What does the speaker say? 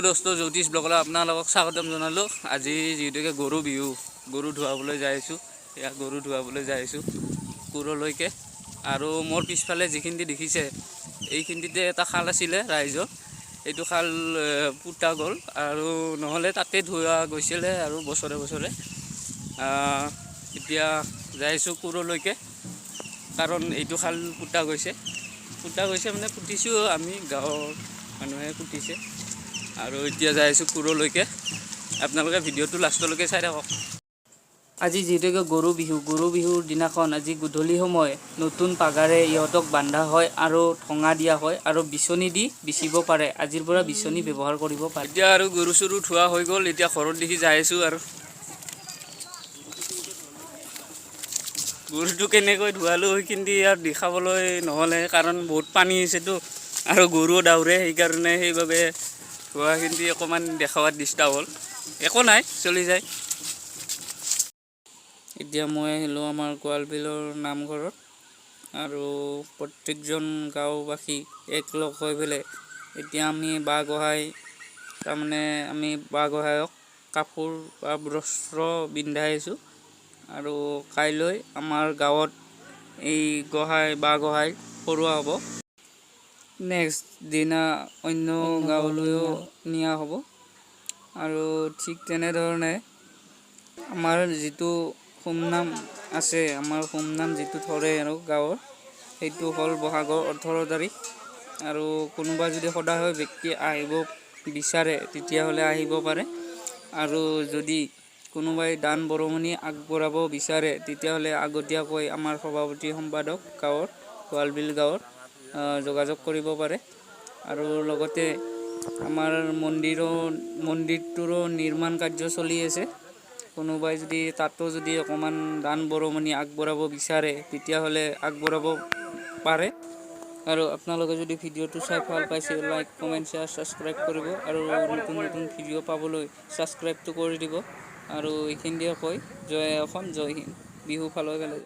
দোস্ত, জ্যোতিষ ব্লগলৈ আপোনালোকক স্বাগতম জনালোঁ। আজি যিহেতুকে গৰু বিহু, গৰু ধুৱাবলৈ যাই আছোঁ। এয়া গৰু ধুৱাবলৈ যাই আছোঁ কুৰলৈকে। আৰু মোৰ পিছফালে যিখিনি দেখিছে, এইখিনিতে এটা খাল আছিলে ৰাইজৰ। এইটো খাল পুতা গ'ল আৰু নহ'লে তাতে ধোৱা গৈছিলে আৰু বছৰে বছৰে। এতিয়া যাই আছোঁ কুৰলৈকে, কাৰণ এইটো খাল পুতা গৈছে। পুতা গৈছে মানে পুতিছোঁ আমি, গাঁৱৰ মানুহে পুতিছে। আৰু এতিয়া যাই আছোঁ কুৰলৈকে। আপোনালোকে ভিডিঅ'টো লাষ্টলৈকে চাই থাকক। আজি যিহেতুকে গৰু বিহু, গৰু বিহুৰ দিনাখন আজি গধূলি সময় নতুন পাগাৰে ইহঁতক বান্ধা হয় আৰু ঠঙা দিয়া হয় আৰু বিচনী দি বিচিব পাৰে। আজিৰ পৰা বিচনী ব্যৱহাৰ কৰিব পাৰে। এতিয়া আৰু গৰু চৰু ধোৱা হৈ গ'ল। এতিয়া ঘৰত দেখি যাই আছোঁ। আৰু গৰুটো কেনেকৈ ধুৱালোঁ সেইখিনি আৰু দেখাবলৈ নহ'লে, কাৰণ বহুত পানী হৈছেতো আৰু গৰুও দাউৰে, সেইকাৰণে সেইবাবে ধোৱাখিনি অকণমান দেখাৱাত ডিষ্টাৰ্ব হ'ল। একো নাই, চলি যায়। এতিয়া মই আহিলোঁ আমাৰ গোৱালবিলৰ নামঘৰত আৰু প্ৰত্যেকজন গাঁওবাসী একলগ হৈ পেলাই এতিয়া আমি বাঁহ গোহাঁই, তাৰমানে আমি বাঁহ গোহাঁইক কাপোৰ বা বস্ত্ৰ পিন্ধাই আছোঁ। আৰু কাইলৈ আমাৰ গাঁৱত এই গোহাঁই, বাঁহ গোহাঁই ফৰোৱা হ'ব। নেক্সট দিনা অন্য গাঁৱলৈও নিয়া হ'ব। আৰু ঠিক তেনেধৰণে আমাৰ যিটো হোমনাম আছে, আমাৰ হোমনাম যিটো ধৰে আৰু গাঁৱৰ, সেইটো হ'ল বহাগৰ 18 তাৰিখ। আৰু কোনোবা যদি সদাশয় ব্যক্তি আহিব বিচাৰে, তেতিয়াহ'লে আহিব পাৰে। আৰু যদি কোনোবাই দান বৰঙণি আগবঢ়াব বিচাৰে, তেতিয়াহ'লে আগতীয়াকৈ আমাৰ সভাপতি সম্পাদক গাঁৱৰ, গোৱালবিল গাঁৱৰ যোগাযোগ কৰিব পাৰে। আৰু লগতে আমাৰ মন্দিৰটোৰো নিৰ্মাণ কাৰ্য চলি আছে। কোনোবাই যদি তাতো যদি অকণমান দান বৰঙণি আগবঢ়াব বিচাৰে, তেতিয়াহ'লে আগবঢ়াব পাৰে। আৰু আপোনালোকে যদি ভিডিঅ'টো চাই ভাল পাইছে, লাইক, কমেণ্ট, শ্বেয়াৰ, ছাবস্ক্ৰাইব কৰিব আৰু নতুন নতুন ভিডিঅ' পাবলৈ ছাবস্ক্ৰাইবটো কৰি দিব। আৰু এইখিনিয়ে কৈ জয় অসম, জয় হিন্দ। বিহু ভালে ভালে।